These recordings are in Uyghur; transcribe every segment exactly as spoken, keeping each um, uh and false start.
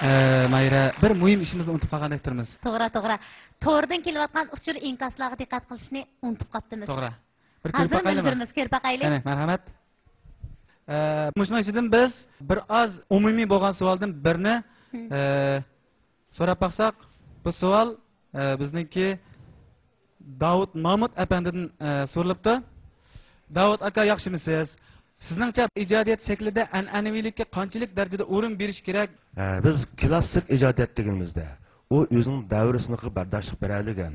ئە، ماھىرە، بىر مۇھىم ئىشىمىزنى ئۇنتۇپ قالغاندەك تۇرىمىز. توغرا، توغرا. توردىن كېلىۋاتقان ئۇچۇر ئىنكاسلارغا دىققەت قىلىشنى ئۇنتۇپ قاپتىمىز. توغرا. بىر كۆرۈپ ھازىر باقايلىمۇ؟ مۆلچىرىمىز، كۆرۈپ باقايلى. قېنى، مەرھەمەت. ئە، مۇشۇنىڭ ئىچىدىن بىز بىر ئاز ئومۇمىي بولغان سوئالدىن بىرنى، مم. ئە، سوراپ باقساق، بۇ سوئال، ئە، بىزنىڭكى داۋۇت مامۇت ئەپەندىدىن، ئە، سورىلىپتۇ. داۋۇت ئاكا، ياخشىمۇسىز؟ سىزنىڭچە، ئىجادىيەت شەكلىدە ئەنئەنىۋىلىككە قانچىلىك دەرىجىدە ئورۇن بېرىش كېرەك؟ ئە، بىز كلاسسىك ئىجادىيەت دېگىنىمىزدە، ئۇ ئۆزىنىڭ دەۋر سىنىقىغا بەرداشلىق بېرەلىگەن،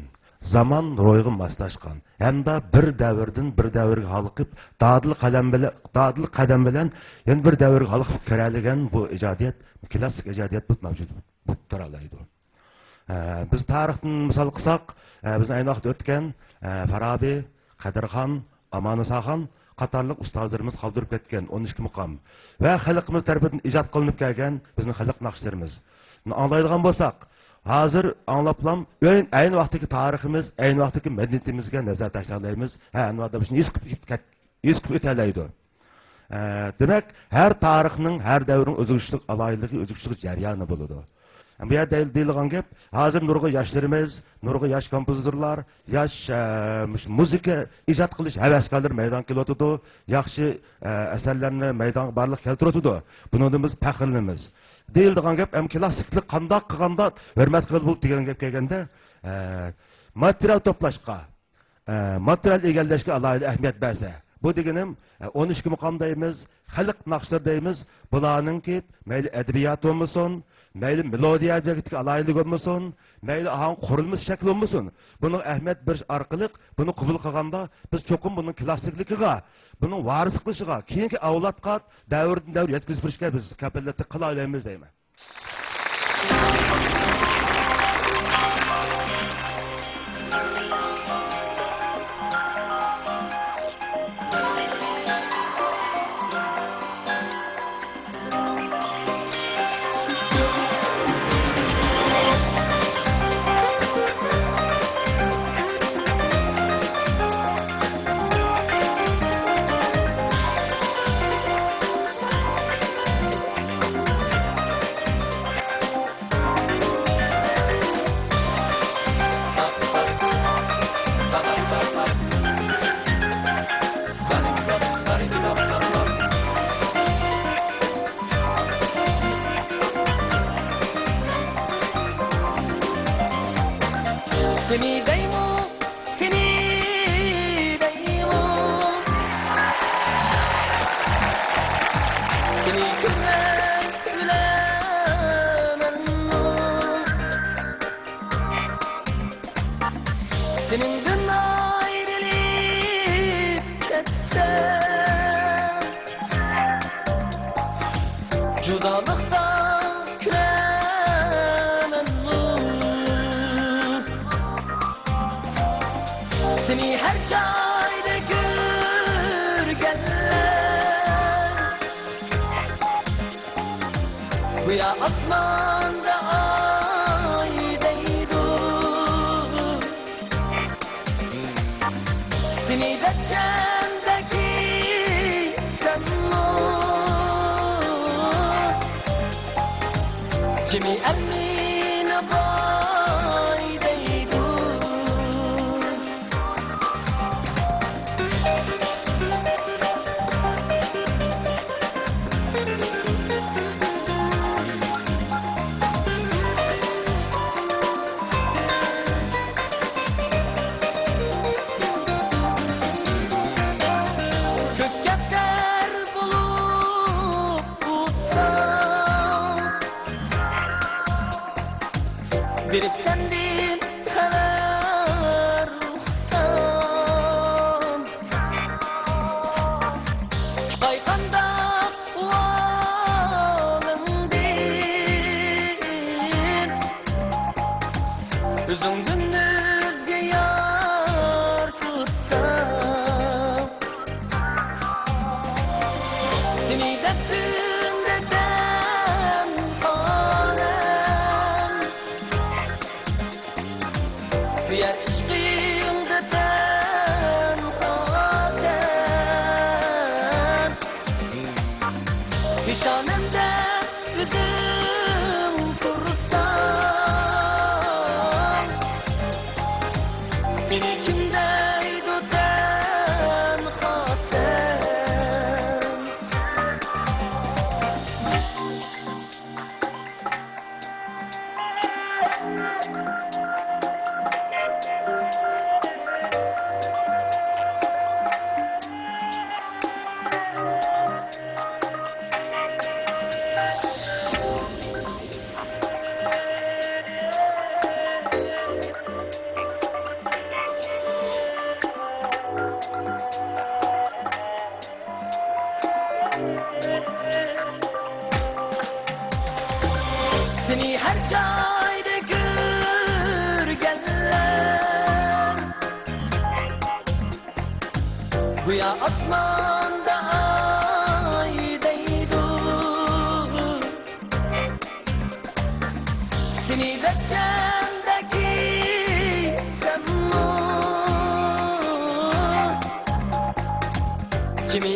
زامان روھىغا ماسلاشقان ھەمدە بىر دەۋردىن بىر دەۋرگە ھالقىپ، دادىل قەدەم بىلەن، دادىل قەدەم بىلەن يەنە بىر دەۋرگە ھالقىپ كىرەلىگەن بۇ ئىجادىيەت، كلاسسىك ئىجادىيەت بولۇپ مەۋجۇت بولۇپ تۇرالايدۇ. ئە، بىز تارىختىن مىسال قىلساق، ئە، بىزنىڭ ئەينى ۋاقىتتا ئۆتكەن، ئە، فارابى، قەدىرخان، ئامانىساخان قاتارلىق ئۇستازلىرىمىز قالدۇرۇپ كەتكەن ئون ئىككى مۇقام ۋە خەلقىمىز تەرىپىدىن ئىجاد قىلىنىپ كەلگەن بىزنىڭ خەلق ناخشىلىرىمىز. بۇنى ئاڭلايدىغان بولساق، ھازىر ئاڭلاپلام ئەينى، ئەينى ۋاقىتتىكى تارىخىمىز، ئەينى ۋاقىتتىكى مەدەنىيىتىمىزگە نەزەر تاشلايمىز. ھە، ئەنۋەر داپ شۇنى ھېس قىلىپ كەت-، ھېس قىلىپ ئۆتەلەيدۇ. ئە، دېمەك، ھەر تارىخنىڭ، ھەر دەۋرنىڭ ئۆزگىچىلىك ئالاھىدىلىكى، ئۆزگىچىلىك جەريانى بولىدۇ. بۇ يەردە دەيدىغان گەپ، ھازىر نۇرغۇن ياشلىرىمىز، نۇرغۇن ياش كومپوزىتورلار، ياش، ئە، مۇشۇ مۇزىكا ئىجاد قىلىش ھەۋەسكارلىرى مەيدانغا كېلىۋاتىدۇ، ياخشى، ئە، ئەسەرلەرنى مەيدانغا بارلىققا كەلتۈرۈۋاتىدۇ. بۇنىڭدىن بىز پەخىرلىنىمىز. دېيىلىدىغان گەپ، ئەمما كلاسسىكلىق قانداق قىلغاندا ھۆرمەت قىلغىلى بولىدۇ دېگەن گەپ كەلگەندە، ئە، ماتېرىيال توپلاشقا، ئە، ماتېرىيال ئىگىلەشكە ئالاھىدە ئەھمىيەت بەرسە، بۇ دېگىنىم، ئە، ئون ئىككى مۇقام دەيمىز، خەلق ناخشىلىرى دەيمىز، بۇلارنىڭكى مەيلى ئەدەبىيات بولمىسۇن، مەيلى مېلودىيە جەھەتتىكى ئالاھىدىلىك بولمىسۇن، مەيلى ئاھاڭ قۇرۇلمىسى شەكلى بولمىسۇن، بۇنىڭغا ئەھمىيەت بېرىش ئارقىلىق بۇنى قوبۇل قىلغاندا، بىز چوقۇم بۇنىڭ كلاسسىكلىكىغا، بۇنىڭ ۋارىسلىق قىلىشىغا، كېيىنكى ئەۋلادقا دەۋردىن دەۋر يەتكۈزۈپ بېرىشكە بىز كاپالەتلىك قىلالايمىز دەيمەن. سېنى دەيمۇ، سېنى دەيمۇ، سېنى كۆرمەي ئۆلەمەنمۇ؟ سېنىڭدىن ئايرىلىپ كەتسەم، جۇدالىقتا كۈلەمەنمۇ؟ سېنى ھەر جايدا كۆرگەنلەر، گويا ئاسماندا ئاي دەيدۇ. سېنى دەپ جەمدە كىيسەممۇ، جىمى ئەمىنە باي دەيدۇ. كۆككەپتەر بولۇپ ئۇچسام، بېرىپ سەندىن خەۋەر ئۇقسام، چىقاي قانداق ئۇۋالىڭدىن، ئۆزۈڭدىن ئۆزگە يار تۇتسام. سېنى دەپ تۈندە تەنھالىق، سۆيەر ئىشقىڭدا تەنھاسەن. پېشانەمدە ئۆزۈڭ سېنى ھەر جايدا كۆرگەنلەر گويا ئاسماندا ئاي دەيدۇ. سېنى دەپ چەمدە كىيسەممۇ، كىمى